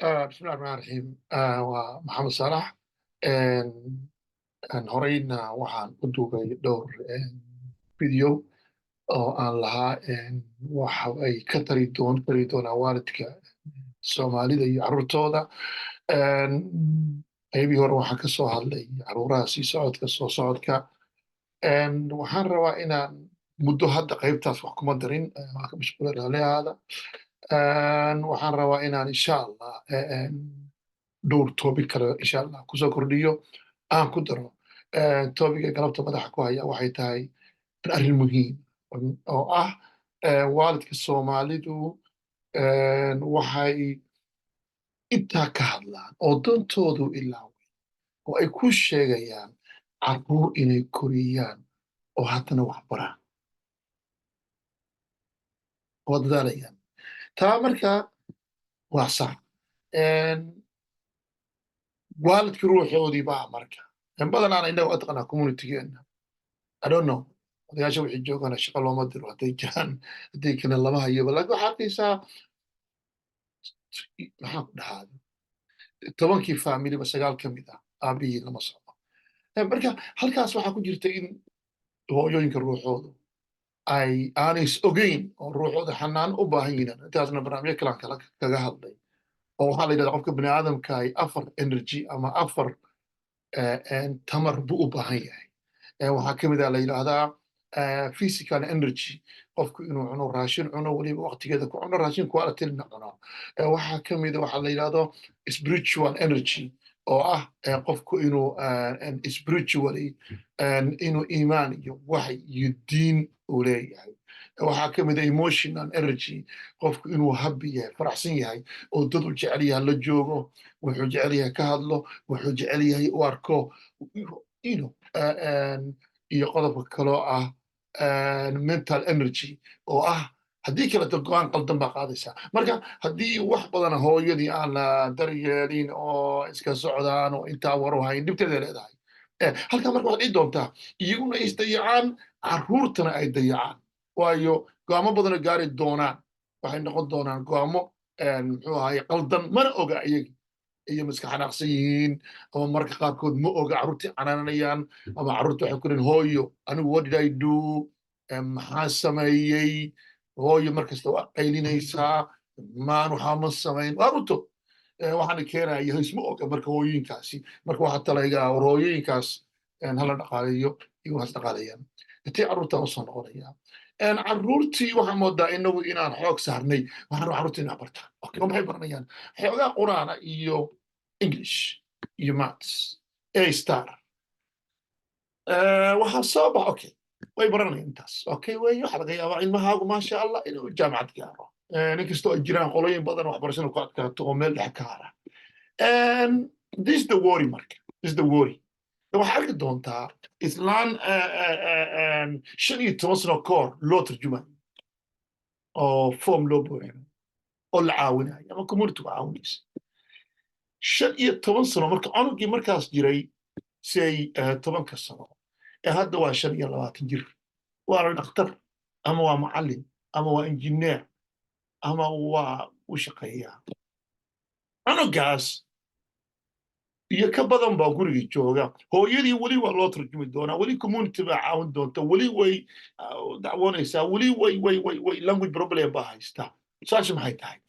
Bismillahi raxmaan raxiim. Waa Maxamed Saalax. Horeyna waxaan u duubay dhowr video oo aan lahaa waxa ay ka tari doonaan waalidka Soomaalida iyo carruurtooda. Qaybihii hore waxaan ka soo hadlay carruuraha sii socodka, soo socodka. Waxaan rabaa inaan muddo hadda qaybtaas wax kuma darin, waa ka mashquula, raalli ahaada. Waxaan rabaa inaan, insha Allah, dhowr topic kale, insha Allah, kusoo kordhiyo, aan ku daro. Topic-ga galabta madaxa ku haya waxay tahay arrin muhiim oo ah waalidka Soomaalidu waxay intaa ka hadlaan oo dantoodu ilaaway oo ay ku sheegayaan carruur inay koriyaan oo haddana wax baraan oo dadaalayaan. Taa marka waa sax. Waalidka ruuxoodii baa marka badanaana innaga waa taqanaa community-geena. I don't know, odayaasha wixii joogana shaqo looma diro, hadday jiraan, hadday kana lama hayoba. Laakiin waxaa arkaysaa, maxaan ku dhahaa, 10-kii family-ba sagaal ka mid ah aabihii lama socdo. Marka halkaas waxaa ku jirta in hooyooyinka ruuxoodu ay aanay is ogeyn oo ruuxooda xanaano u baahan yihiin. Intaasna barnaamijyo kalaan kala kaga hadlay oo waxaa la yidhahdaa qofka bani aadamkaay afar energy ama afar tamar buu u baahan yahay. Waxaa ka mid ah la yidhaahdaa physical energy, qofku inuu cuno raashin, cuno weliba waqtigeeda ku cuno raashin quality-na cuno. Waxaa ka mid a waxaa la yidhahdo spiritual energy, oo ah qofku inuu spiritually inuu iimaan iyo waxy iyo diin uu leeyahay. Waxaa ka mid a emotional energy, qofku inuu happy yahay, faraxsan yahay, oo dad u jecel yahay la joogo, wuxuu jecel yahay ka hadlo, wuxuu jecel yahay u arko. Iyo qodobka kaloo ah mental energy, oo ah haddii kaleto go'aan qaldan baa qaadaysaa. Marka haddii wax badan hooyadii aan la daryeelin oo iska socdaan oo intaa waru hayn, dhibteeday leedahay. Halkaa marka waxaad dhihi doontaa iyaguna is dayacaan, carruurtana ay dayacaan, waayo go'aamo badanoo gaari doonaan waxay noqon doonaan go'aamo, muxuu ahaye, qaldan. Mana oga iyagi iyo miska xanaaqsan yihiin ama marka qaarkood ma oga carruurtii canaananayaan ama carruurta waxay ku leeyihin, "Hooyo, anigu what did I do? Maxaa sameeyey?" Hooyo markasta waa qaylinaysaa, maan waxaa ma samayn, waa runto. Waxaana keenaya isma oga. Marka hooyooyinkaasi, marka waxaa talaygaa war hooyooyinkaas hala dhaqaaleeyo iyo waxaas dhaqaaleeyaan. Intee carruurtaan usoo noqonaya, carruurtii waxaa moodaa inagu inaan xoog saarnay. Waxaan rabaa carruurtii inay bartaan. Okay, maxay baranayaan? Xoogaa Quraana iyo English iyo maths, A star. Waxaa soo bax, okay, way baranayaan intaas. Okay, wey, waxaa laga yaabaa ilmahaagu, maasha Allah, inuu jaamacad gaaro, inkastoo ay jiraan qolooyin badan waxbarashada ku adkaato oo meel dhex ka hara. This the worry. Marka this the worry, waxaa arki doontaa islaan 15 sano ka hor loo tarjumayo oo form loo buuxinayo oo la caawinayo ama community ku caawinaysa 15 sano. Marka cunugii markaas jiray, say 10-ka sano ee hadda waa 25 jir, waana dhakhtar ama waa macallin ama waa injineer ama waa u shaqeeyaa. Cunugaas iyo ka badan baa guriga jooga. Hooyadii weli waa loo tarjumi doonaa, weli community baa caawin doonta, weli way dacwoonaysaa, weli way language problem baa haysta. Saas maxay tahay?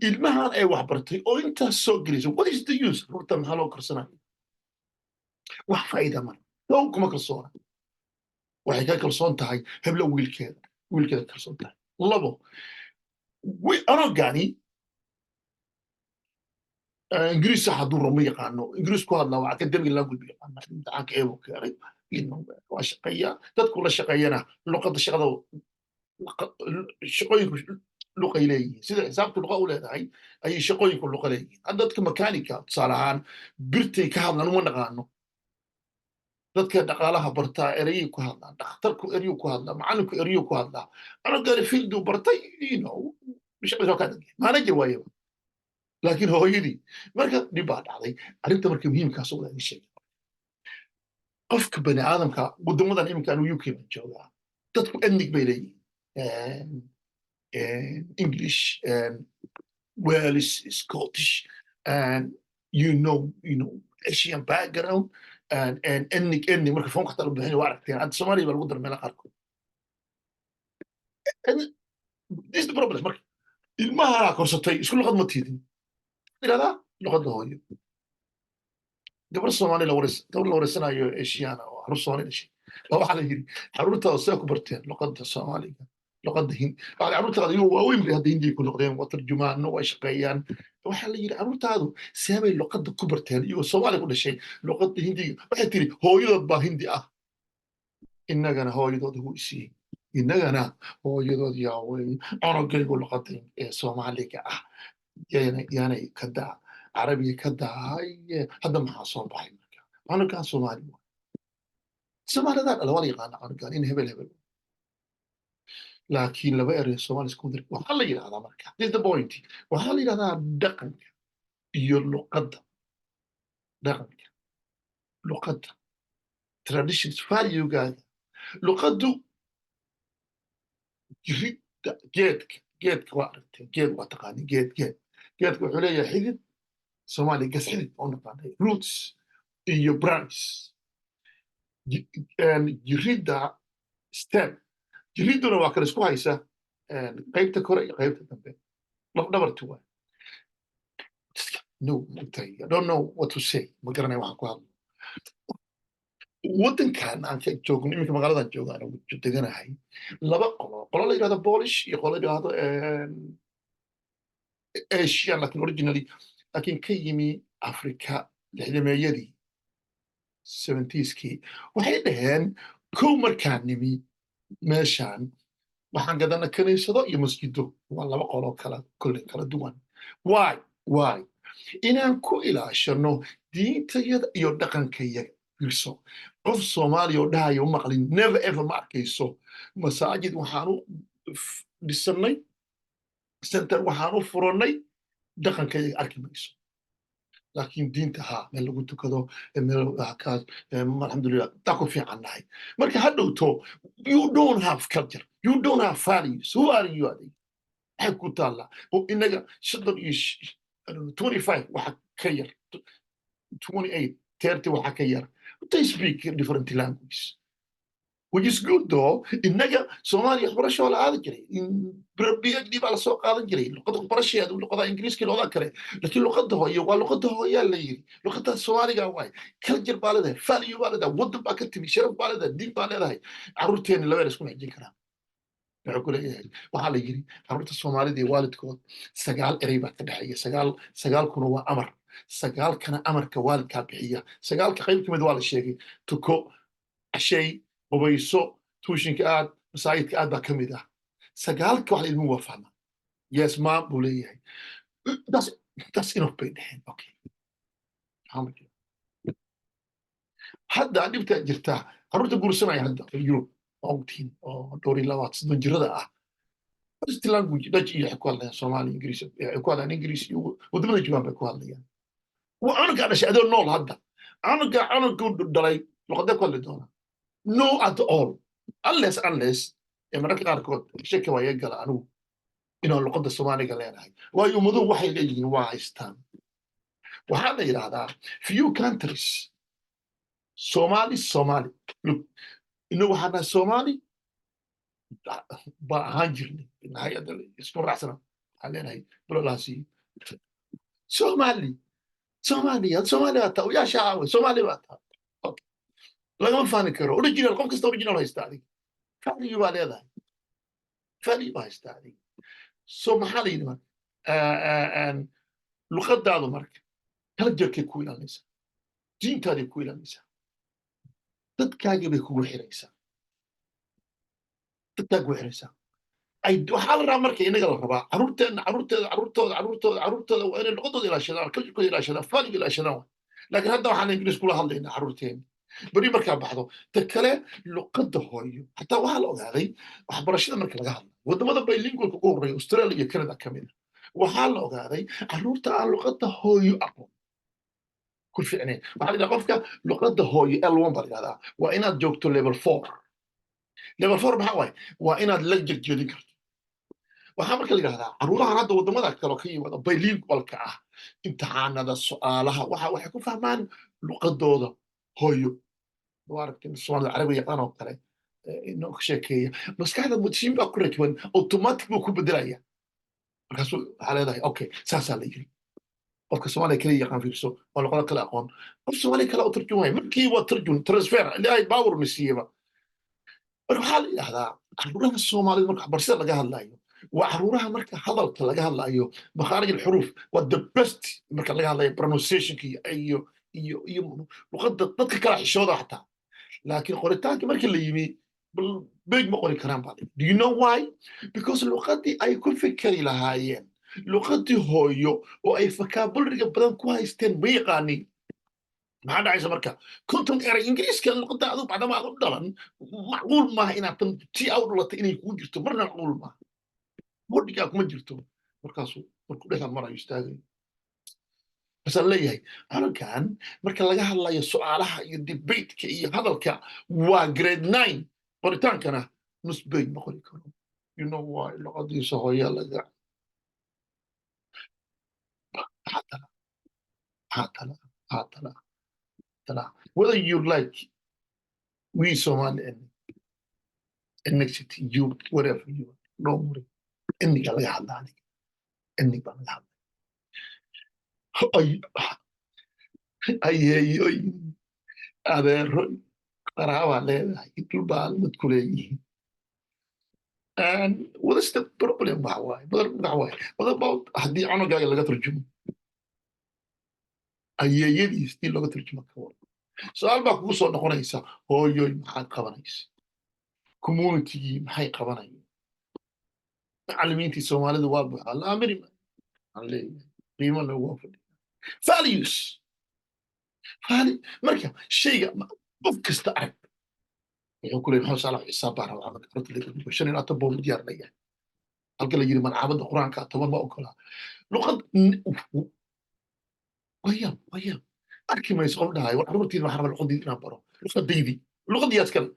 Ilmahan ay wax bartay oo intaas soo gelaysa, what is the use? Rurta maxaa loo korsanaya? Wax faa'iida male. Dhow kuma kalsoona. Waxay ka kalsoon tahay heblo wiilkeeda, wiilkeeda kalsoon tahay. Labo, anogani Ingiriis sax hadduu rabo ma yaqaano, Ingiriis ku hadlaa, waa academic language bu yaqaana, imtixaanka eebuu keenay, waa shaqeeyaa, dadku la shaqeeyana luqadda shaqada, shaqooyinku luqay leeyihiin. Sida xisaabtu luqa u leedahay ayay shaqooyinku luqa leeyihiin. Hadda dadka makanika, tusaale ahaan, birtay ka hadlaan, uma naqaano. Dadka dhaqaalaha bartaa ereyay ku hadlaan, dhakhtarku ereyuu ku hadlaa, macallinku ereyuu ku hadlaa. Anogani field-uu bartay, shaqadiisa waa ka adag, manager waayaba. Laakiin hooyadii marka dhib baa dhacday. Arrinta marka muhiimkaas waa idin sheegay. Qofka bani aadamka waddamadan iminka anu UK baan joogaa, dadku ethnic bay leeyihiin: English, Wales, Scottish. And Asian background and ethnic marka foomka xataa la bixinayo, waa aragteen, hadda Soomaaliya baa lagu dara meelaha qaarkood. And this is the problem. Marka ilmaha korsatay isku luqad ma tiidin, yidhahdaa luqadda hooyo. Gabar Soomaali la wareys, gabar la wareysanayo, Asiana oo carruur Soomaali dhashay baa waxaa la yidhi, "Carruurtaada see ku barteen luqadda Soomaaliga, luqadda Hindi?" Waxaa carruurtaada iyagoo waaweyn bay hadda Hindiga ku noqdeen, waa tarjumaano, way shaqeeyaan. Waxaa la yidhi, "Carruurtaadu see bay luqadda ku barteen iyagoo Soomaaliya ku dhashay luqadda Hindiga?" Waxay tiri, "Hooyadood baa Hindi ah, innagana hooyadood wuu isiiyey, innagana hooyadood yaa wey cunugaygu luqadda ee Soomaaliga ah yaanay ka daa Carabiga ka daaye." Hadda maxaa soo baxay marka? Cunugan Soomaali waa Soomaalidaa dhala, waa la yaqaana cunugan in hebel hebel, laakiin laba erey Soomaali isku dir. Waxaa la yidhahdaa marka, this is the point, waxaa la yidhahdaa dhaqanka iyo luqadda, dhaqanka, luqadda, traditions, valuegaaga. Luqaddu jiridda geedka. Geedka waa aragtay, geed waa taqaani, geed geedka wuxuu leeyahay xidid, Soomaaliya gas xidid oo naqaanay, roots iyo branch. Jiridda, stem, jiridduna waa kala isku haysa qaybta kore iyo qaybta dambe, lafdhabarti waay. No, maogtahay, I don't know what to say, ma garanay waxaan ku hadlo. Waddankan aan ka joogno iminka, magaaladan jooga anigu deganahay, laba qolo, qolo la yidhahdo Polish iyo qolo la yidhahdo Asian, lakin originally laakiin ka yimi Africa 60-meeyadii, 70skii. Waxay dhaheen, kow markaan nimi meeshaan waxaan gadana kaniisado iyo masjido. Waa laba qoloo kala kolley kala duwan. Why? Inaan ku ilaashano diintayada iyo dhaqankayaga. Fiirso, qof Soomaaliya oo dhahayo maqlin, never ever ma arkayso. Masaajid waxaan u dhisannay, center waxaan u furannay dhaqankayaga, arki mayso. Laakiin diinta haa, meel lagu tukado, meel kaas, alxamdulillah, taa ku fiican nahay. Marka ha dhowto, you don't have culture, you don't have values, who are you? Adig maxay ku taallaa? Oo inaga 30 iyo 25 waxa ka yar, 28, 30 waxa ka yar, they speak different language, which is good though. Innaga Soomaaliya waxbarasho waa la aadi jiray, PhD baa lasoo qaadan jiray, luqada waxbarashadeedu luqada Ingiriiska, luqada kale, laakiin luqada hooyo waa luqada hooyaa la yiri, luqada Soomaaliga waay. Culture baa leedahay, value baa leedahay, waddan baa ka timi, sharaf baa leedahay, diin baa leedahay. Carruurteena labada isku xijin karaa. Wuxuu ku leeyahay, waxaa la yiri, carruurta Soomaalida iyo waalidkood sagaal erey baa ka dhexeeya. Sagaal, sagaalkuna waa amar, sagaalkana amarka waalidkaa bixiya. Sagaalka qayb kamid waa la sheegay: tuko, cashay, qubayso, tuushinka aad, masaajidka aad baa ka mid ah sagaalka. Wax ilmuhu waa fahma, "Yes, mom," buu leeyahay. That's enough, bay dheheen. Okay, maxaa ma jiro hadda dhibta jirta? Carruurta guursanaya hadda Yurub waa ogtihiin, oo dhowr iyo labaad, 30 jirada ah, first language Dutch iyo waxay ku hadlayaan Soomaali, Ingiriis waxay ku hadlayaan, Ingiriis iyo wadamada joogaan bay ku hadlayaan. Waa cunugaa dhashay adoo nool hadda, cunuga cunugu dhalay luqadee ku hadli doona? No, at all, unless ee mararka qaarkood shaki waa iga gala anigu inaan luqadda Soomaaliga leenahay, waayo ummaduhu waxay leeyihiin waa haystaan. Waxaa la yidhaahdaa few countries Somali, Somali. Look, inagu waxaan nahay Somali baan ahaan jirnay, nahay hadda isku raacsana, waxaan leenahay balolaasi Somali, Soomaaliya, Soomaali baa taa, yaa shaawe, Soomaali baa taa. Okay. Lagama faani karo original, qof kasta original haysta. Adiga value baa leedahay, value baa haysta adiga. So maxaa la yidhi marka? Luqadaadu marka culturekay ku ilaalinaysaa, diintaaday ku ilaalinaysaa, dadkaagii bay kugu xiraysaa, dadkaa kugu xiraysaa. Waxaa la rabaa marka, inaga la rabaa carruurteenna, carruurteeda, carruurtooda, carruurtooda, carruurtooda waa inay luqadooda ilaashadaan, culturekooda ilaashadaan, value ilaashadaan waay. Laakiin hadda waxaan Ingiriis kula hadlaynaa carruurteena beri markaa baxdo. Ta kale, luqadda hooyo xataa waxaa la ogaaday waxbarashada marka laga hadlo, wadamada bilingualka ugu horreeya, Australia iyo Canada ka mid a, waxaa la ogaaday carruurta aan luqadda hooyo aqoon ku fiicnayn. Waxaa la yidhaha qofka luqadda hooyo L1 baa la yidhahdaa, waa inaad joogto level 4. Level 4 maxaa waaye? Waa inaad la jeedin karto. Waxaa marka la yidhahdaa carruurahan hadda wadamada kale ka yimaada bilingualka ah. Imtixaanada, su'aalaha, waxa waxay ku fahmaan luqadooda hooyo. Waa aragtay Soomaalida Carabiga yaqaan oo kale inoo ka sheekeeya, maskaxda mashiin baa ku rakiban, automatic buu ku bedelaya. Markaasuu waxaa leedahay, "Okay, saasaa la yiri." Qofka Soomaaliya kaliya yaqaan, fiirso, waa luqado kale aqoon, qof Soomaaliya kale u tarjumaya markii waa tarjum, transfer. Ilaahay power na siiyeba. Marka waxaa la yidhahdaa caruuraha Soomaalida, marka waxbarashada laga hadlayo, waa caruuraha marka hadalka laga hadlayo, مخارج الحروف, waa the best. Marka laga hadlayo pronunciationka iyo luqadda, dadka kala xishooda xataa, laakiin qoritaanka markii la yimi, page ma qori karaan baa. Do you know why? Because luqaddii ay ku fikeri lahaayeen, luqaddii hooyo oo ay vocabulary-ga badan ku haysteen, ma yaqaanin. Maxaa dhacaysa marka? 50 eray Ingiriiska, luqadda adu bacdama aad u dhalan, macquul maaha inaad tan tii aad u dhalatay inay kugu jirto. Marna macquul maaha, bodhigaa kuma jirto. Markaasuu markuu dhexda marayo istaagayo, markaasaan leeyahay, cunugan marka laga hadlayo su'aalaha iyo debateka iyo hadalka waa grade 9, qoritaankana nus page ma qori karo. You know why? Luqadiisa hooya laga. Maxaa tala? Maxaa tala? Maxaa tala? Tala, whether you like, we Somali ethnicity, you, whatever you, don't worry. Ethnic-ga laga hadla, aniga ethnic baa laga hadla. Ayeeyoy, adeero, qaraabaa leedahay, dhul baa dadku leeyihiin. And what is the problem? Waxa waaye waxa waaye, what about haddii cunugaaga laga turjumo, ayeeyadiis dii looga turjumo, ka war? Su-aal baa kugu soo noqonaysa: hooyoy, maxaad qabanaysa? Communitygii maxay qabanayeen? Macallimiintii Soomaalida waa buuxaa, la aamini maayo. Waxaan leeyahay qiimana waa fadhiya values value. Marka shayga qof kasta arag wuxuu ku leeyahay, "Maxamed Saalax, xisaab baan rabaa marka horta laga dhigo 25 buu diyaar leeyahay." Halka la yiri malcaamada Qur-aanka 10 ma ogolaa luqad. Wayaan wayaan arki mayso qof dhahay, "War, carruurtiina waxaan rabaa luqadaydi inaan baro, luqadaydii." Luqadii askale,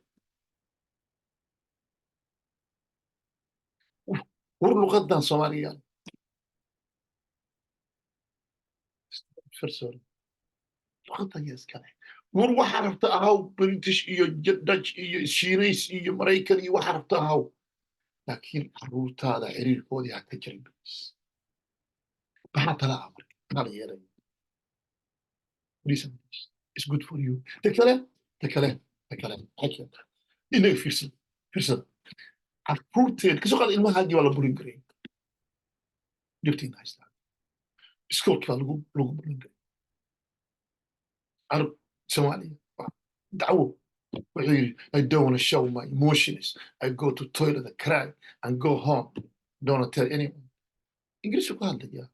war luqadan Soomaaliga farsoore, luqadan yaa iskale? War waxaa rabta ahaw, British iyo Dutch iyo Shiinays iyo Maraykan iyo waxaa rabta ahaw, laakiin carruurtaada xiriirkoodii ha ka jarin. Maxaa tala ah marka? Maxaa la yeelaya? Listen, it's good for you. Ta kale, ta kale, ta kale maxay keentaa? Inaga fiirsada, fiirsada carruurteen kasoo qaada. Ilmahaagii waa la bullying garay, dhibtiina haystaa, iskoolkii baa lagu bullying garay. Carab Soomaaliya dacwo wuxuu yidhi, "I don't want to show my emotions. I go to toilet and cry and go home. Don't want to tell anyone." Ingiriisku ku hadlayaa,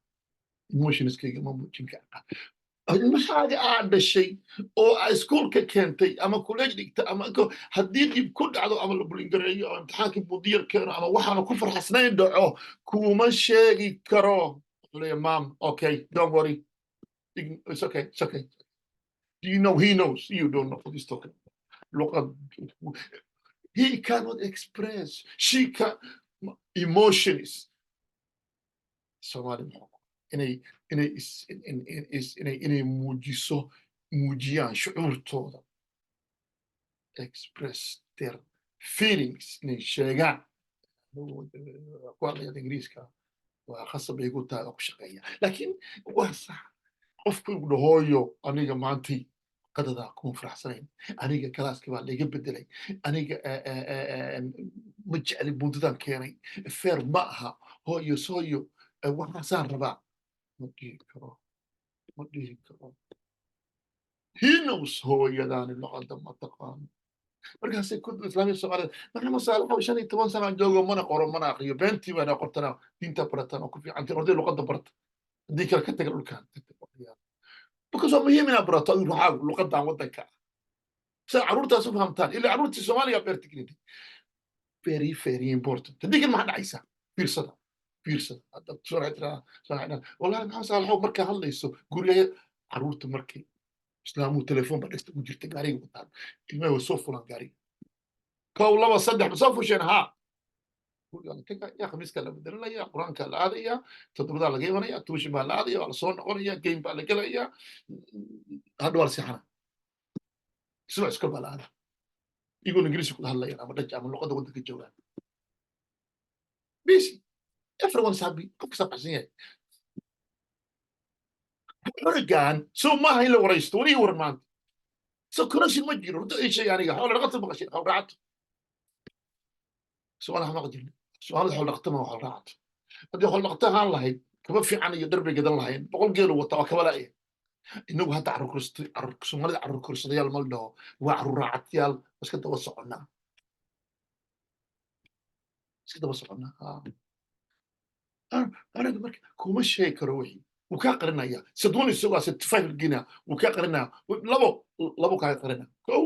emotionskayga ma muujin kara. Ilmahaaga aad dhashay oo aa iskuulka keentay ama college dhigta ama haddii dhib ku dhacdo ama la bullying gareeyo ama imtixaankii mudiyar keeno ama waxaanu ku farxasnayn dhaco, kuma sheegi karo. Wuxuu leeyahay, "Mom, okay, don't worry, it's okay, it's okay." Do you know he knows you don't know what he's talking about? Luqad he cannot express, she can emotions. Soomaali muxuu inay is in, in, is inay muujiso, muujiyaan shucuurtooda, express their feelings, inay sheegaan. Ku hadlayada Ingiriiska waa khasab ay ku tahay oo ku shaqeeya, laakiin waa sax qofku igu dhahooyo, "Aniga maantay qadadaa kuma faraxsanayn, aniga classka baa laiga bedelay, aniga ma jecli bundadan keenay, fair ma aha, hooyo sooyo, waxaasaan rabaa." Ma dhihi karo, ma dhihi karo. He knows hooyadaani luqadda ma taqaano. Markaasay ku Islaamiya Soomaalida, Maxamed Saalax, 15 sana joogo, mana qoro mana aqriyo. Beentii baana qortana, diinta baratan oo ku fiicantiin, orday luqadda barta, haddii kale ka taga dhulkan, because waa muhiim inaad barato adigu ruuxaagu luqadan waddanka ah, sida carruurtaas u fahamtaan, ilaa carruurtii Soomaaliga beerta gelintay. Very, very important. Haddii kale maxaa dhacaysa? Fiirsada, fiirsada hadda soo tiraa, soo wallahi, Maxamed Saalaxow, markaa hadlayso guryaha carruurta, markay islaamuhu telefoon baa dhegta ku jirta, gaariga wataan, ilmaha way soo fulaan gaariga, kow, laba, saddex, ma soo fusheen? Haa. Gurigaa la tegaya, khamiiskaa la bedelanaya, Qur-aankaa la aadaya, 7-daa laga imanaya, tuition baa la aadaya, waa lasoo noqonaya, game baa la gelaya, hadha waa la seexana. Subax iskool baa la aada, iyagoon Ingiriisi kula hadlayaan ama Dutch ama luqadda waddanka joogaan. Busy, everyone is happy, qof kasta baxsan yahay. Cunugan soo maaha in la waraysto warihii waran maanta. So corruption ma jiro. Runta ii sheeg aniga, xoola dhaqato maqashay? Xoolo raacato Soomaaliya maqa jirna. Soomaalida xoolo dhaqato ma, xoolo raacato. Haddii xoolo dhaqato ahaan lahayd, kaba fiican iyo dhar bay gadan lahayn. 100 geelu wata waa kaba la'ya. Inagu hadda carruur korsato, carruur Soomaalida carruur korsadayaal ma la dhaho, waa carruur raacatyaal. Iska daba soconnaa, iska daba soconnaa. Aniga marka kuma sheegi karo wixii wuu kaa qarinaya. Sadwan isagoo 75 gina wuu kaa qarinaya. Labo labo kaa qarinaya. Kow,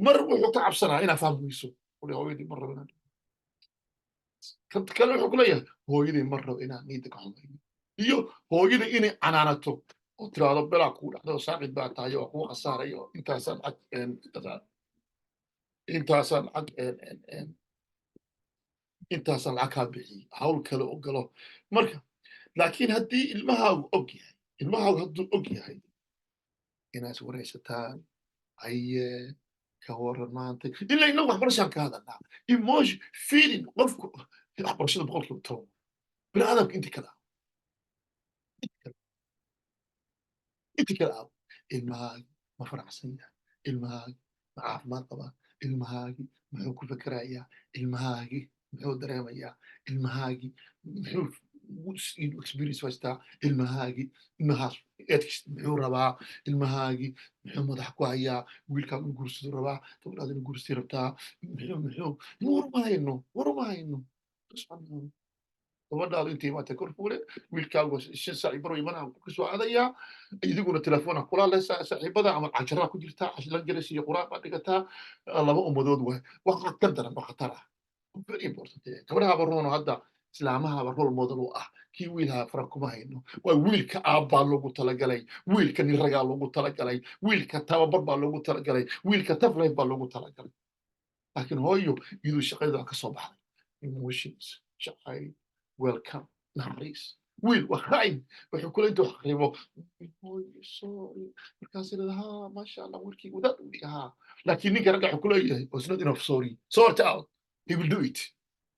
mar wuxuu ka cabsanaa inaa fahmi weyso. Hooyadii mar rabo inaan kale, wuxuu ku leeyahay hooyadii mar rabo inaan niida ka xumayo, iyo hooyadii inay canaanato oo tiraahdo belaa kuu dhacday oo saaqid baa tahay oo kugu khasaarayo, intaasaan lacag, intaasaan lacag, intaasaan lacag kaa bixiyey, hawl kale oo galo. Marka laakiin haddii ilmahaagu og yahay, ilmahaagu hadduu og yahay inaad is waraysataan, haye, ka waran maanta? Ilaa inagu waxbarashaan ka hadalnaa, emotion, feeling. Qofku waxbarashada 10% bini aadamka inti kale ah, inti kale ah. Ilmahaagi ma faraxsan yahay? Ilmahaagi ma caafimaad qabaa? Ilmahaagi muxuu ku fekerayaa? Ilmahaagi muxuu dareemayaa? Ilmahaagi muxuu experience haystaa? Ilmahaagi ilmahaas ethics muxuu rabaa? Ilmahaagi muxuu madax ku hayaa? Wiilkaagu inuu guursadu rabaa, gabadhaada inuu guursatay rabtaa. Muxuu waruma hayno, waruma hayno. Gabadhaadu intay imaatay kor fuule, wiilkaagu 5 saac baro imanaa kasoo aadayaa, idiguna telefoona kula leysaa saaxiibada ama cajaraa ku jirtaa, langaris iyo Quraan baa dhigataa. Laba ummadood waay. Waxaa ka daran oo khatar ah, very important, gabdhaha barono hadda islaamahaba role model u ah. Kii wiilhaa fara kuma hayno. Waa wiilka aabbaa loogu talagalay, wiilka nin ragaa loogu talagalay, wiilka tababar baa loogu talagalay, wiilka tough life baa loogu talagalay. Laakiin hooyo iyaduu shaqadeeda ka soo baxday, emotions, jacayl, welcome, naxariis. Wiil waa khaa'in, wuxuu kula intuu xaqribo, hooyo sorry, markaas leeda, ha, maasha Allah, wiilkii wadaad u dhiga. Ha, laakiin ninka ragga wuxuu kuleeyahay, was not enough sorry, sort out, he will do it.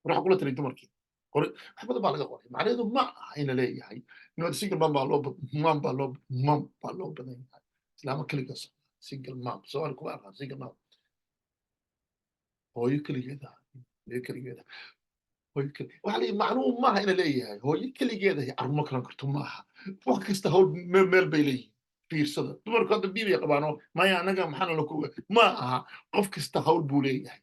Waxaa kula talay dumarkii qori, wax badan baa laga qoray. Macnaheedu ma aha in la leeyahay no single mom baa loo, mom baa loo, mom baa loo badan yahay. Islaamo keliga socda, single mom Soomaali kuma aqaan. Single mom, hooyo keligeeda, hooyo keligeeda, hooyo keli. Waxa la macnuhu maaha ina leeyahay hooyo keligeeda carruur ma kalan karto. Maaha, wax kasta hawl meel meel bay leeyihin. Fiirsada, dumarku hadda biibay qabaano, maya, anaga maxaana la ku ma aha. Qof kasta hawl buu leeyahay.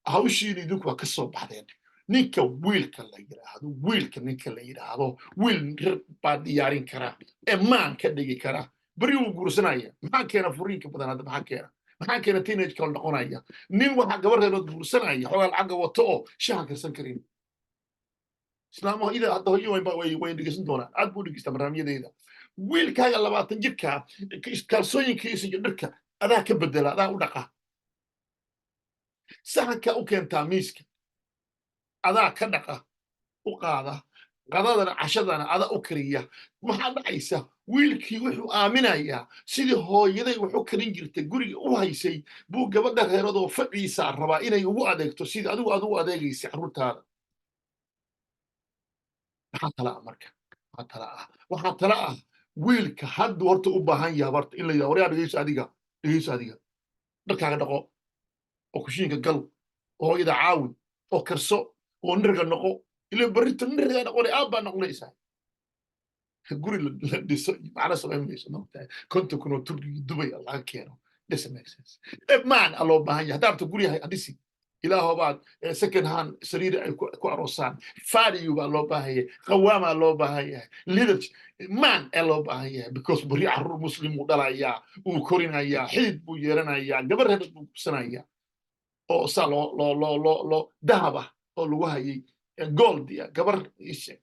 Hawshiina idinku waa ka soo baxdeen. Ninka wiilka la yidhaahdo, wiilka ninka la yidhaahdo, wiil rir baa diyaarin kara ee maan ka dhigi kara. Beri wuu guursanaya. Maxaa keena furiinka badan hadda? Maxaa keena? Maxaa keena teenage kala noqonaya? Nin waxaa gabar reerood guursanaya xoogaa lacaga wato oo shaha karsan karin. Islaamaha ida hadda hooyo way dhegeysan doonaan, aad buu dhegeystaa barnaamijyadeeda. Wiilkaaga 20 jirka kaalsooyinkiisa iyo dharka adaa ka bedela, adaa u dhaqa, saxanka u keentaa, miiska adaa ka dhaqa, u qaada, qadadana cashadana adaa u kariya. Maxaa dhacaysa? Wiilkii wuxuu aaminayaa sidii hooyaday wax u karin jirtay, guriga u haysay, buu gabadha reeradoo faciisa rabaa inay ugu adeegto sidii adigu aad ugu adeegaysay carruurtaada. Maxaa tala ah marka? Maxaa tala ah? Waxaa tala ah, wiilka haddu horta u baahan yahay horta in la yidhaha, waryaa, dhegeyso adiga, dhegeyso adiga, dharkaaga dhaqo oo kushiinka gal oo hooyada caawi oo karso oo nirga noqo. Ila berrito nirga noqonay, aab baa noqonaysaa. Guri la dhiso macna samayn mayso, maogtahay? 50,000 oo Turkiga, Dubay laga keeno doesn't make sense. Man a loo baahan yahay. Haddaa rabto guryahay hadhisi, ilaahobaad second hand sariir ay ku aroosaan. Value baa loo baahan yahay, qawaamaa loo baahan yahay, leadership man ee loo baahan yahay, because beri carruur Muslim uu dhalayaa, uu korinayaa, xidid buu yeelanayaa, gabar reer buu gursanayaa oo saa loo dahab ah oo lagu hayay, gold ya gabar ishe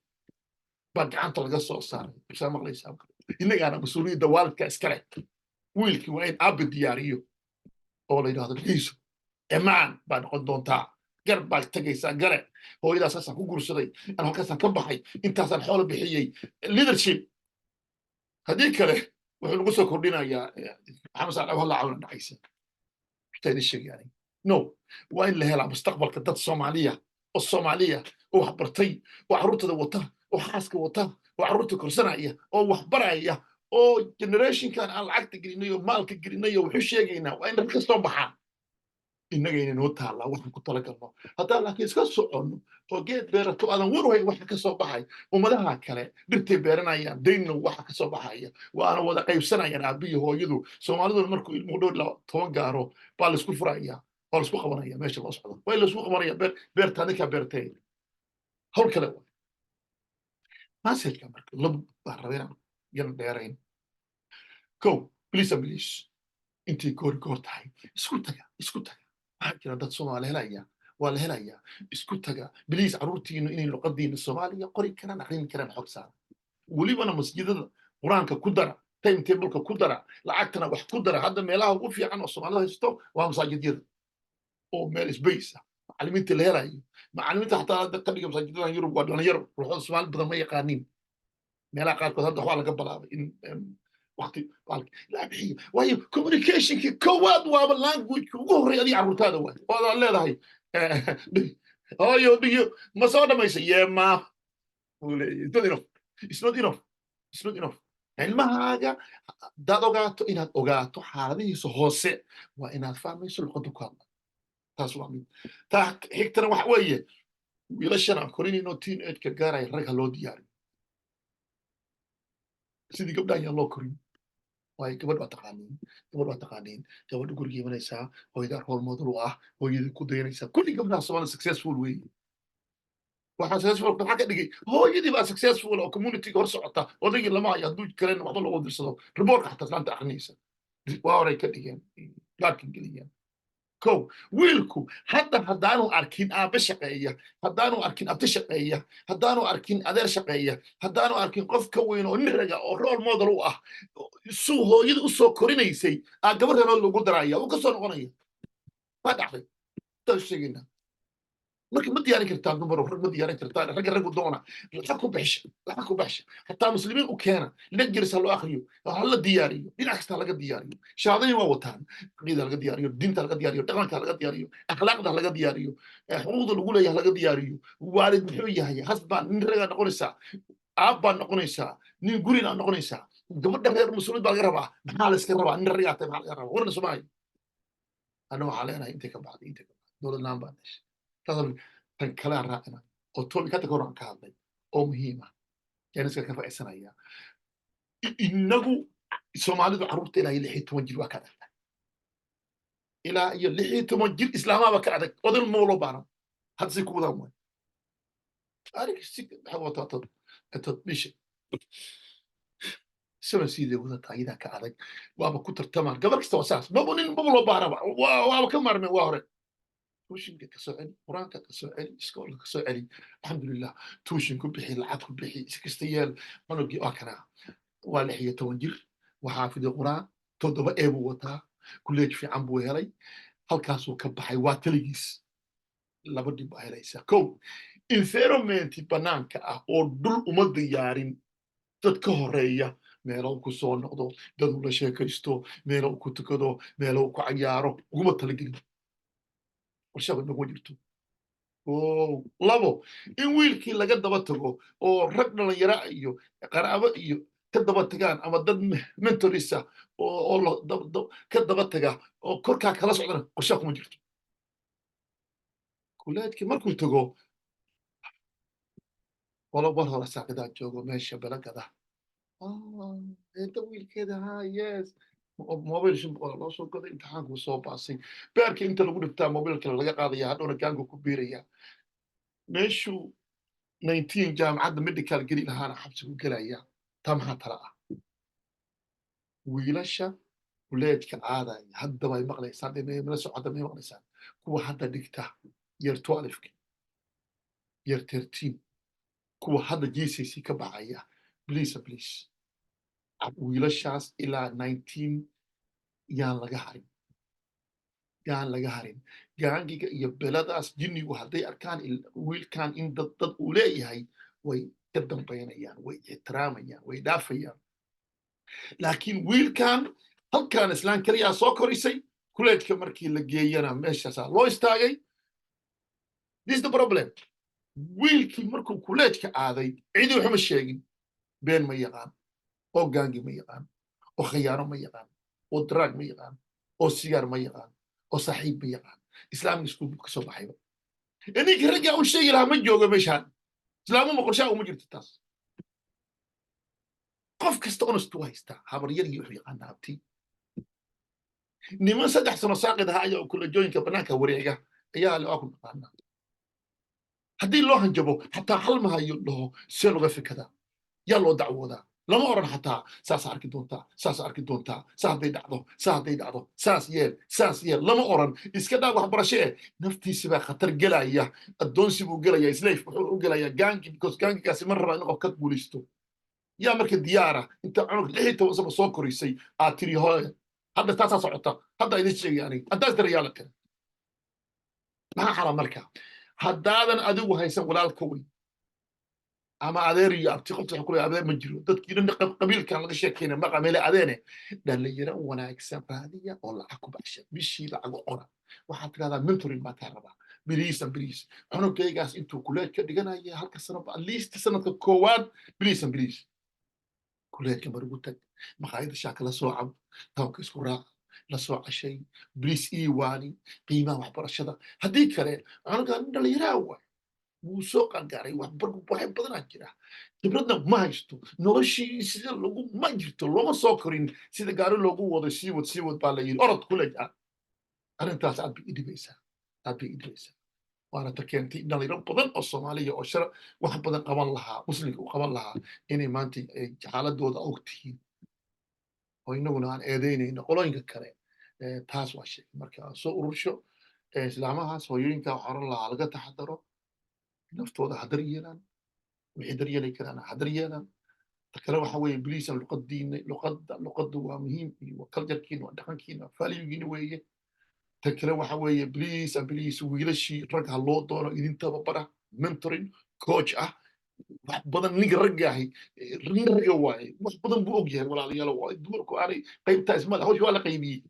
baa gacanta laga soo saaray. Saa maqlaysaa? Innagaana mas-uuliyadda waalidka iskale. Wiilkii waa in aabba diyaariyo oo la yidhahdo, dhegeyso, emaan baa noqon doontaa. Gar baad tagaysaa gare. Hooyadaa saasaan ku guursaday, aan halkaasaan ka baxay, intaasaan xoolo bixiyey. Leadership. Haddii kale wuxuu nagu soo kordhinayaa Maxamed Saalax halla caawina dhacaysa. Xitaa idin sheegay aniga, no, waa in la helaa mustaqbalka dad Soomaaliya oo Soomaaliya oo wax bartay, oo carruurtooda wata, oo xaaska wata, oo carruurta korsanaya, oo wax baraya, oo generationkan aan lacagta gelinay oo maalka gelinay oo wuxuu sheegaynaa. Waa in rag ka soo baxaan. Innagayna noo taallaa waxaan ku talagalno. Haddaan laakiin iska soconno oo geed beerato aadan warwayn waxa ka soo baxay, ummadaha kale dhirtay beeranayaan dayno waxa ka soo baxaya waana wada qaybsanayaan aabbihi hooyadu. Soomaaliduna markuu ilmuhu dhowr ilaa 10 gaaro baa laisku furaya, waa laisku qabanaya. Meesha loo socdo waa in laisku qabanaya. Beer beertaa ninkaa beertay, hawl kale waay. Messageka marka lab baan rabay inaan yan dheerayn. Ko, please and please, intay goori goor tahay isku taga, isku taga. Waxaa jira dad Soomaali helaya, waa la helayaa. Isku taga please. Carruurtiinu inay luqadiina Soomaaliya qori karaan, aqrin karaan, xog saara. Welibana masjidada Qur-aanka ku dara, timetableka ku dara, lacagtana wax ku dara. Hadda meelaha ugu fiican oo Soomaalida haysto waa masaajidyada, oo meel space ah macallimiinta la helayo. Macallimiinta xataa hadda ka dhiga masaajidadan Yurub waa dhalinyaro, ruuxooda Soomaali badan ma yaqaaniin. Meelaha qaarkood hadda waxaa laga bilaabay in waqti la bixiyo, waayo communicationki koowaad waaba language ugu horreey adiga carruurtaada waay. Waad leedahay, "Hooyo, dhiyo ma soo dhamaysa?" "Yeah, ma," buu leeyahay. It's not enough, it's not enough, it's not enough. Ilmahaaga haddaad ogaato, inaad ogaato xaaladihiisa hoose, waa inaad fahmayso luqadda ku hadla. Taas waa mid. Taa xigtana waxa weeye wiilashan aan korinayno teenage-ka gaaraya, rag ha loo diyaariyo sidii gabdhahan yaan loo korin. Waayo gabadh waa taqaaniin, gabadh waa taqaaniin. Gabadha guriga imanaysaa, hooyadaa role model u ah, hooyadii ku dayanaysaa. Kulli gabdhaha Soomaalida successful weeye. Waxaa successful maxaa ka dhigay? Hooyadii baa successful oo community-ga hor socota. Odaygii lama hayo, hadduu kalena waxba loogu dirsado, reportka xataa islaanta akrinaysa. Waa horay ka dhigeen, gaadhka geliyeen. Ko wiilku hadda haddaanu arkin aabbe shaqeeya, haddaanu arkin abti shaqeeya, haddaanu arkin adeer shaqeeya, haddaanu arkin qof ka weyn oo nin raga oo role model u ah, suu hooyada u soo korinaysay aa gabar reerood lagu daraya, uu ka soo noqonaya. Waa dhacday taan sheegaynaa. Marka ma diyaarin kartaan dumar, rag ma diyaarin kartaan. Ragga raggu doona, lacag ku bixisha, lacag ku baxsha. Xataa Muslimiin u keena, lectures ha loo akriyo, ha la diyaariyo, dhinac kasta ha laga diyaariyo. Shahaadooyin waa wataan. Caqiida laga diyaariyo, diinta laga diyaariyo, dhaqanka laga diyaariyo, akhlaaqda laga diyaariyo, xuquuqda lagu leeyahay laga diyaariyo. Waalid muxuu yahay? Husband, nin ragaa noqonaysaa, aab baa noqonaysaa, nin gurina noqonaysaa. Gabadha reer Muslimiin baa laga rabaa. Maxaa la iska rabaa? Nin ragaa tahay, maxaa laga rabaa? Warna Soomaaliya anna waxaa leenahay intay ka baxday, intay ka baxday, dowlad laan baa dhashay. Tan kale aan raacina oo topic hadda ka hor aan ka hadlay oo muhiim ah, jaaniska ka faa'iidsanaya. Inagu Soomaalidu carruurta ilaa iyo 16 jir waa ka adag. Ilaa iyo 16 jir islaamaaba ka adag, odil ma loo baahna. Hadda say ku wadaan waay. Arig si maxay wataa tad bisha seven sidee wadataa, iyadaa ka adag, waaba ku tartamaan. Gabar kasta waa saas, maba nin maba loo baahnaba, waaba ka maarmeen waa hore. Tuitionka ka soo celi, Qur-aanka ka soo celi, iskoolka ka soo celi, alxamdulilah. Tuition ku bixi, lacag ku bixi, si kasta yeel. Cunugii waa kanaa, waa 16 jir, waa xaafidi Qur-aan, 7 ee buu wataa, kuleej fiican buu helay, halkaasuu ka baxay, waa taligiis. Laba dhib baa helaysaa. Kow, environment banaanka ah oo dhul uma diyaarin, dad ka horeeya, meelo ku soo noqdo, dad ula sheekaysto, meelo ku tukado, meelo ku cayaaro uguma talagelin. Warshada naguma jirto. Labo, in wiilkii laga daba tago oo rag dhalinyaro iyo qaraabo iyo ka daba tagaan, ama dad mentorisa oo ka daba taga oo korkaa kala socdana, qorshaa kuma jirto. Kuleedkii markuu tago, walo war hore saaqidaa joogo meesha belagada eedda wiilkeeda ha, yes, mobile 500 loo soo goday, imtixaankuu soo baasay, beerka inta lagu dhiftaa mobile kale laga qaadaya, hadhowna gaanku ku biiraya. Meeshuu 19 jaamacadda medical geli lahaana xabsigu gelaya. Taa maxaa tala ah? Wiilasha kuleejka aadaya haddaba ay maqlaysaan, mala socodda may maqlaysaan, kuwa hadda dhigta year 12-ka, year 13, kuwa hadda GCSE ka baxaya, please please, wiilashaas ilaa 19 yaan laga harin. Yaan laga harin gang-iga iyo beladaas. Jinnigu hadday arkaan wiilkan in dad uu leeyahay, way ka dambaynayaan, way ixtiraamayaan, way dhaafayaan. Laakiin wiilkan halkan islaan keliyaa soo korisay, kuleejka markii la geeyana meeshaasaa loo istaagay. This is the problem. Wiilkii markuu kuleejka aaday, cidi waxuma sheegin. Been ma yaqaan, oo gang-i ma yaqaan, oo khayaano ma yaqaan, oo drug ma yaqaan, oo sigaar ma yaqaan, oo saaxiib ma yaqaan. Islamic school buu kasoo baxayba. Ninkii raggaa u sheegi lahaa ma joogo meeshaan. Islaamuma qorshaha uma jirto taas. Qof kasta honest u haystaa, habaryar iyo wuxuu yaqaanaa abti. Niman 3 sano saaqid ahaa ayaa kulajooyinka banaanka wareega ayaa le waa ku naqaanaa. Haddii loo hanjabo xataa hal mahayo dhaho, see looga fikadaa? Yaa loo dacwoodaa? Lama oran xataa saas arki doontaa, saas arki doontaa, saa hadday dhacdo, saa hadday dhacdo, saas yeel, saas yeel, lama oran. Iska dhaaf waxbarasho eh, naftiisi baa khatar gelaya, addoonsi buu gelaya, slave wuxuu u gelayaa gang-i, because gang-igaasi ma raba in qof ka guulaysto. Yaa marka diyaara inta cunug 16 sano soo korisay aad tiri hooy hadda taasaa socota? Hadda idin sheegay aniga haddaas darayaalata. Maxaa xala marka haddaadan adigu haysan walaal ka weyn ama adeer iyo abti? Qofta waxa kuleeyahay adeer ma jiro. Dadkii dhan qabiilkan laga sheekeyna ma qamele adeene. Dhalinyaro wanaagsan raadiya oo lacag ku baxsha, bishii lacag u qora. Waxaad tirahdaa, "Mentoring baa kaa rabaa, please and please. Cunugaygaas intuu kuleej ka dhiganaya halka sano, at least sanadka koowaad, please and please, kuleejka mar ugu tag, maqaayada shaaka la soo cab, townka isku raac, la soo cashay, please ii waani qiimaha waxbarashada." Haddii kale cunugan dhalinyaraa waay, wuu soo qangaaray, waxay badanaa jira, khibradna ma haysto, noloshii sida lagu ma jirto, looma soo korin sida gaari loogu wado. "Sii wad, sii wad," baa la yidhi, "orod kuleej." Ah, arrintaas aad bay idhibaysaa, aad bay idhibaysaa. Waana ta keentay dhalinyaro badan oo Soomaaliya oo shar wax badan qaban lahaa, muslimka u qaban lahaa, inay maanta ay xaaladooda og tihiin oo inaguna aan eedeynayno qolooyinka kale. Taas waa sheegay. Marka soo urursho islaamahaas, hooyooyinka waxaa oran lahaa laga taxadaro, naftooda ha daryeelaan, wixii daryeeli karaan ha daryeelaan. Ta kale waxa weeye, please, luqadiina, luqadda, luqaddu waa muhiim iyo waa culture-kiina, waa dhaqankiina, waa value-giina weeye. Ta kale waxa weeye, please and please, wiilashii rag ha loo doono idin tababara, mentoring, coach ah. Wax badan ninka ragga ahi nin ragga waaye, wax badan buu og yahay, walaalayaal. Waa dumarku aanay qaybtaa ismale. Hawsh waa la qaybiyey,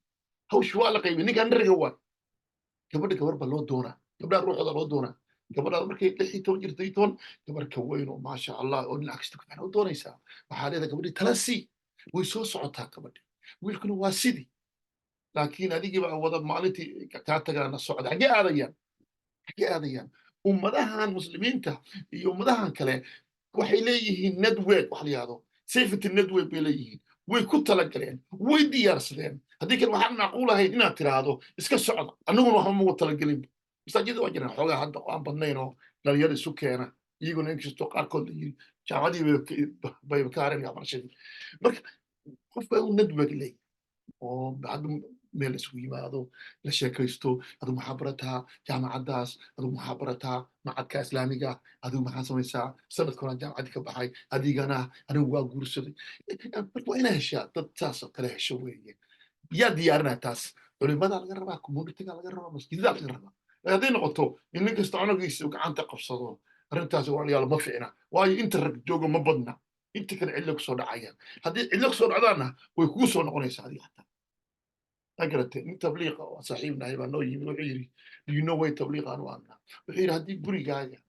hawsh waa la qaybiyey. Ninkan ragga waaye, gabadha gabar baa loo doonaa, gabdhaha ruuxooda loo doonaa. Gabadhaada markay 16 jirto, 10, gabar ka weyn oo maasha Allah oo dhinac kasta ku fiican u doonaysaa. Waxaa leedahay, "Gabadhii tala sii." Way soo socotaa gabadhi, wiilkuna waa sidii. Laakiin adigii baa wada maalintii kaa tagaana socda. Xaggee aadayaan? Xaggee aadayaan? Ummadahan muslimiinta iyo ummadahan kale waxay leeyihiin network, wax la yihahdo safety network bay leeyihiin. Way ku talagaleen, way diyaarsadeen. Haddii kale waxaan macquul ahayn inaad tiraahdo, "Iska socda, annaguna waxba magu talagelin." Masaajida waa jiraan xoogaa hadda oo aan badnayn oo dhalinyaro isu keena iyaguna, inkastoo qaarkood la yiri jaamacadii bay ka hareen waxbarashadii. Marka qofka uu network leeyahay oo hadda meel isugu yimaado, la sheekaysto: "Adigu maxaa barataa jaamacaddaas? Adigu maxaa barataa macadka islaamiga? Adigu maxaa samaysaa? Sanadka horaan jaamacaddii ka baxay. Adigana?" "Anigu waa guursaday." Marka waa inaa heshaa dad saas oo kale hesho weeye. Yaa diyaarinaya taas? Culimadaa laga rabaa, community-ga laga rabaa, masjidadaa laga rabaa. Hadday noqoto in nin kasta cunugiisa uu gacanta qabsado, arrintaas, walaalayaal, ma ficna. Waayo inta rag joogo ma badna, inta kale cidlo kusoo dhacayaan. Haddii cidlo kusoo dhacdaanna, way kugu soo noqonaysaa adiga xataa. Ma garatay? Nin tabliiqa oo saaxiibnahay baa noo yimid. Wuxuu yidhi, "Do you know way tabliiqa anu aanna?" Wuxuu yidhi, "Haddii gurigaaga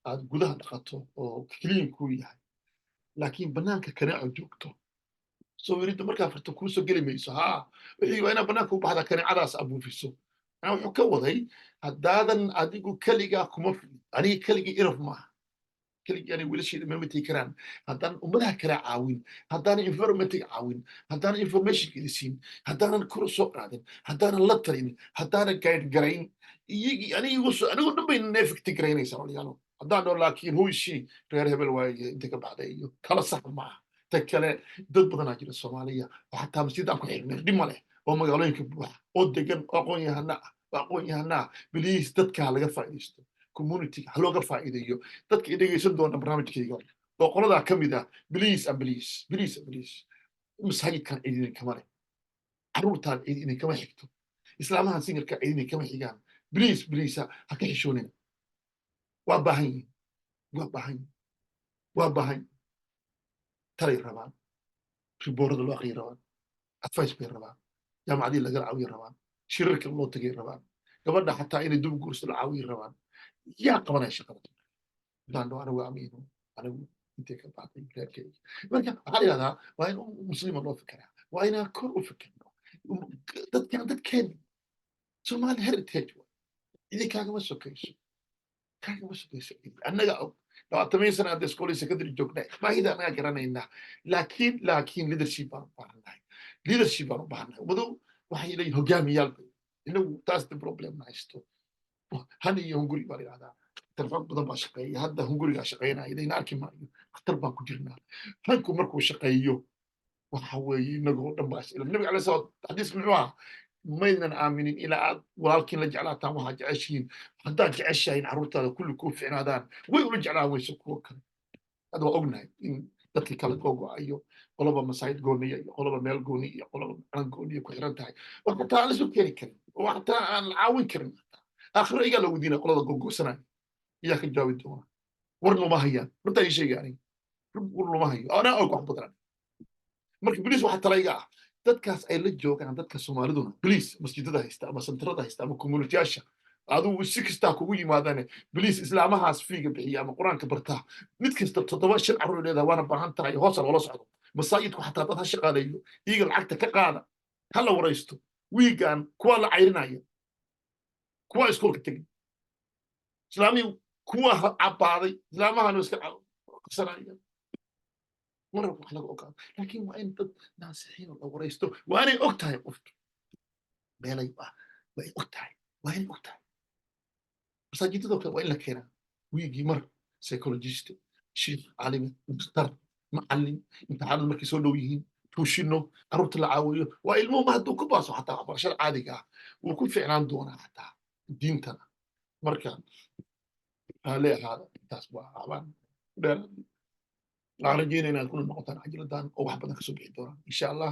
aad gudaha dhaqato oo clean kuu yahay, laakiin banaanka kaneeco joogto, soo wiridda markaa farto kuu soo geli mayso." Haa, wuxuu yidhi, "Waa inaad banaanka u baxdaa, kaneecadaas abuufiso." Macnaa wuxuu ka waday, haddaadan adigu keligaa kuma filin. Aniga keligii enough maaha, keligii aniga wiilashayda ma matigi karaan haddaan ummadaha kale caawin, haddaanan environment-iga caawin, haddaanan information-ka idin siin, haddaanan kor u soo qaadin, haddaanan la talin, haddaanan guide garayn iyagii. Aniga anigu dhan bay effect garaynaysaa, walaalayaalo, haddaan dhao laakiin who is she, reer hebel waaye, inta ka baxday iyo kala sax maaha. Ta kale, dad badanaa jira Soomaaliya oo xataa masjid aan ku xirnay, dhib ma leh, oo magaalooyinka buuxa oo degan oo aqoon yahana ah, oo aqoon yahana ah. Please, dadka ha laga faa'iidaysto, community-ga ha looga faa'iideeyo. Dadka i dhegaysan doona barnaamijkayga oo qoladaa ka mid ah, please and please, please and please, masaajidkan cid idinkama leh, carruurtaan cid idinkama xigto. Islaamahan single-ka cidini kama xigaan. Please, please, ha ka xishoonina. Waa baahan yihin, waa baahan yihin, waa baahan yihin. Talay rabaan, report-ada loo aqriya rabaan, advice bay rabaan, jaamacadii lagala caawiya rabaan, shirarka loo tagay rabaan, gabadha xataa inay dub guurso la caawiya rabaan. Yaa qabanaya shaqada? Hadaan anigu amiino, anigu intay ka baxday reerkeyga. Marka waxaa la yidhahdaa, waa in muslima loo fikiraa, waa inaan kor u fikirno. Dadkan dadkeen Somali heritage idin kaagama sokayso, kaagama sokayso. Annaga og 20 sana hadda iskoolii secondary joognay, baahida annaga garanaynaa. Laakiin leadership baan u baahannahay, leadership baan u baahannahay. Ummadu waxay leeyihin hogaamiyaal bay. Inagu taas the problem haysto. Han iyo hunguri baa la yidhahdaa. Telefoon badan baa shaqeeya hadda, hungurigaa shaqeynaya, idayna arki maayo. Khatar baan ku jirnaa. Hanku markuu shaqeeyo, waxa weeye inagoo dhan baa is. Nabiga alayhi salaam xadiiska muxuu ahaa? Maydnan aaminin ilaa aad walaalkiin la jeclaataan waxaad jeceshihiin. Haddaad jeceshahay in carruurtaada kulli kuu ficnaadaan, way ula jeclaan weyso kuwo kale. Hadda waa ognahay in dadkii kala googo-ayo, qoloba masaajid gooniya iyo qoloba meel gooni iyo qoloba calan gooniya ku xiran tahay, oo xataa aan lasu keeni karin, oo xataa aan la caawin karin. Aakhiro igaa la weydiinaya. Qolada googoosanaya iyaa ka jawaabi doona? War luma hayaan, runtaa ii sheegay aniga, war luma hayo. Anaa og wax badan. Marka please, waxa talayga ah, dadkaas ay la joogaan dadka Soomaaliduna, please, masjidada haysta ama center-ada haysta ama community-yaasha, adigu si kastaa kugu yimaadane, please, islaamahaas fee-ga bixiya ama Qur-aanka bartaa, mid kasta toddoba, shan carruur leedahay, waana baahan tahay. Hoosa loola socdo masaajidku, xataa dad ha shaqaaleeyo, iyaga lacagta ka qaada, ha la waraysto wiigan kuwa la cayrinaya, kuwa iskoolka tegin, islaamihii kuwa cabbaaday, islaamahana iska qabsanaya. Mar wax laga ogaado, laakiin waa in dad naasixiin la waraysto. Waa inay og tahay qoftu meelay ah, waa ay og tahay, waa inay og tahay. Masaajidadoo kale waa in la keenaa wiigii mar psychologist, shiikh caalimi, mukhtar, macallin. Imtixaanadu markay soo dhow yihiin, tuushino carruurta la caawiyo. Waa ilmuhu ma hadduu ku baaso xataa waxbarashada caadiga ah, wuu ku ficnaan doonaa xataa diintana. Marka raalli ahaada, intaas waa waxbaan dheer. Waxaan rajeynaya inaad kuna noqotaan cajiladan oo wax badan kasoo bixi doonaan, insha Allah.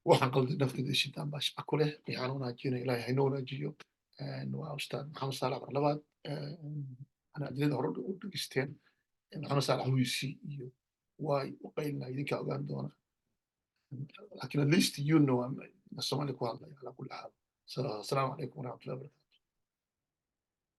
Waxaan qalday naftayda, shitaan baa shaqa ku leh. Waxaan wanaajinaya, Ilaahay haynoo wanaajiyo. Waa Ustaad Maxamed Saalax mar labaad. Ana cajalada hore u dhegeysteen Maxamed Saalax wiisi iyo waay u qaylina, idinkaa ogaan doona. Lakin at least you know Soomaali ku hadlaya. Ala kulli xaal, asalaamu calaykum waraxmatullahi wabarakatu.